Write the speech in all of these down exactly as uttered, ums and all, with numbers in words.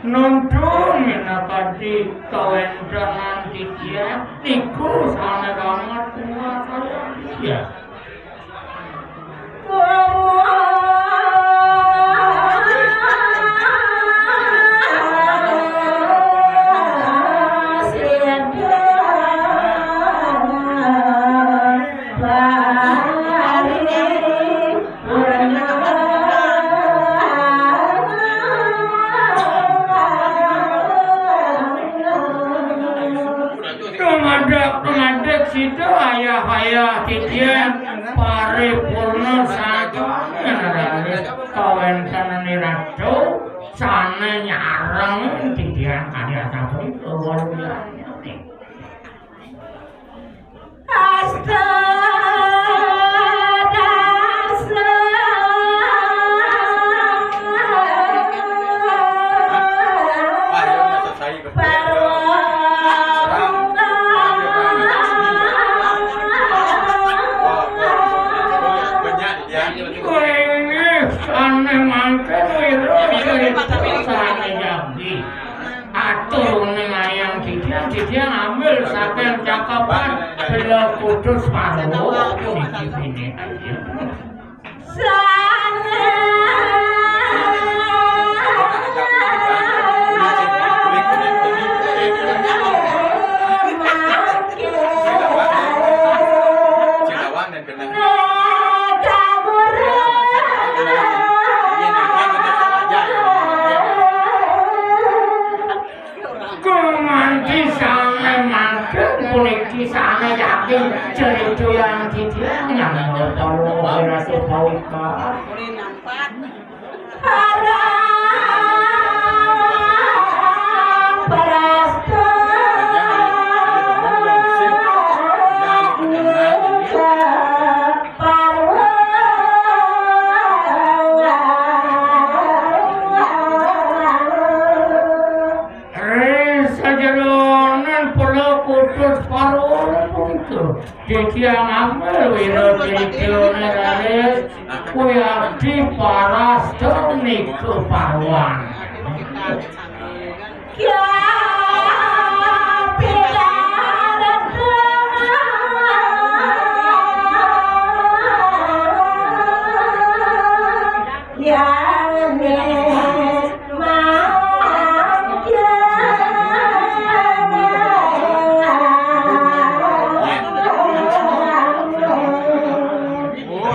Nuntun minakadi kawéntenan titiang niku sané banget kuasa titiang. Tumadak-tumadak sida ayah-ayah titiang paripurna sangkaning raris kawéntenan Ratu sané nyarengin titiang kadi asapunika. Asta dasa. Wéngés sané mangkin wira sané jagi. Atur uning ayang titiang, titiang ambil saking cakepan Bela Kudus Parwa puniki bini. Gumanti sané mangkin puniki sané yakin cerita yang titiang yang utawa Ratu Pawika. Ring sajeroning Pura Kudus Parwa punika, titiang ambil wira titiang raris wiakti parasta nika parwan.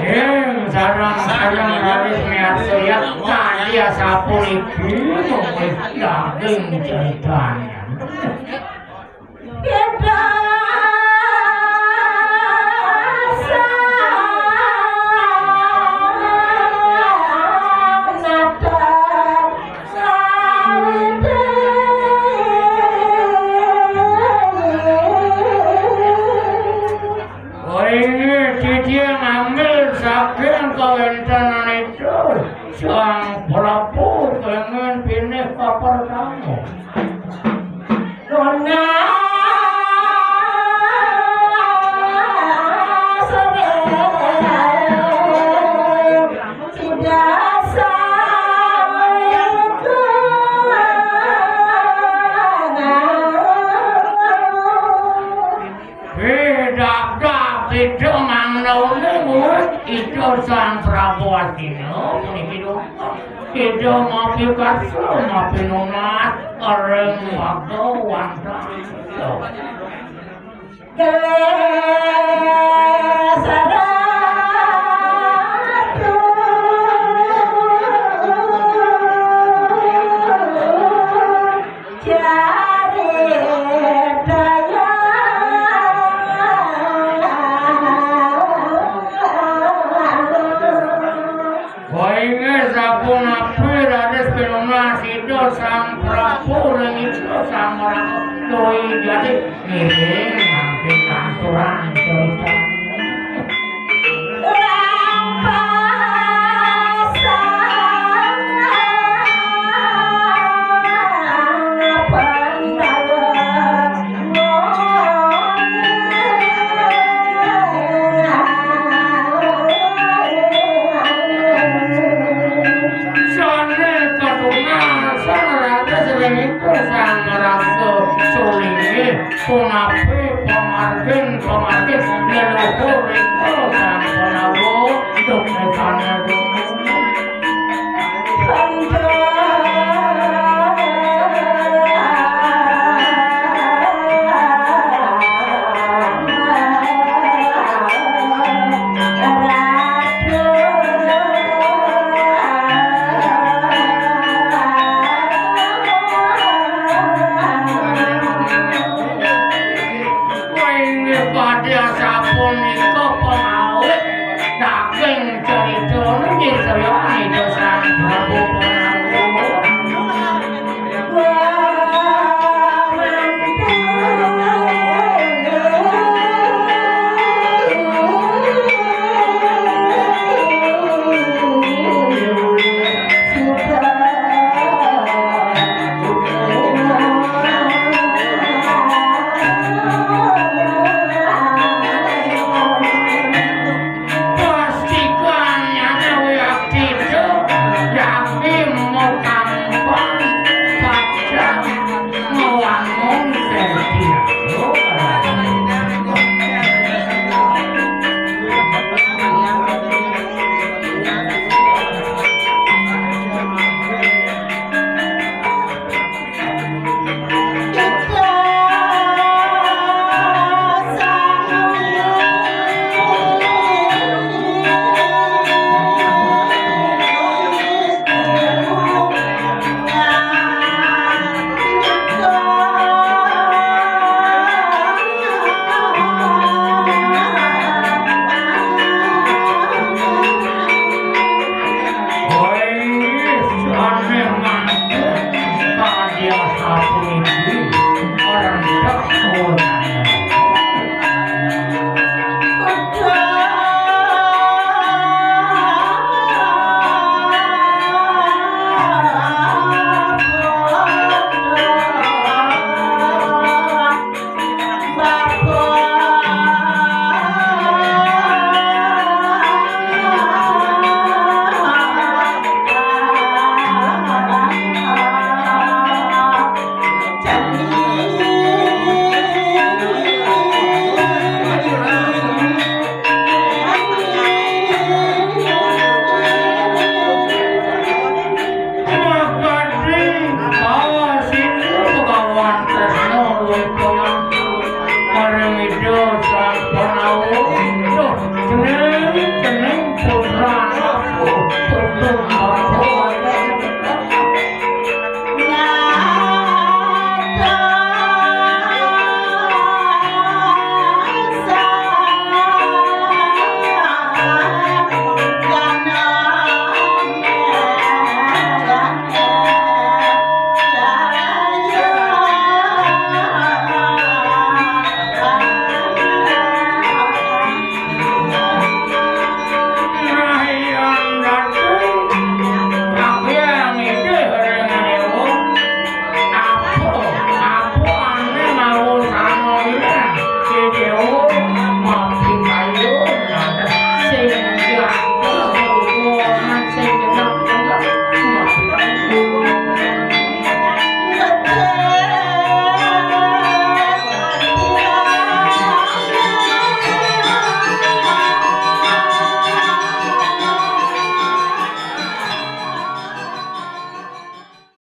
Ing sareng-sareng raris miarsaya kadi asapuniki mungkin daging ceritannya. Inggih, titiang ngambil saking kawéntenan itu, Sang Prabu kenging pinih kapertama. Hé, dak, dak, Ida mangdané murid Ida Sang Prabu Astina puniki duka. Ida mapikarsa mapinunas ring warga wantah. Inggih sapunapi raris pinunas Ida Sang Prabu ring Ida Sang Prabu. Doi jadi inggih mangkin lanturang cerita. Sané katungal Sang Ratu Sulinggih, punapi pamargin-pamargin leluhur ento Sang Pandhawa, duk sesane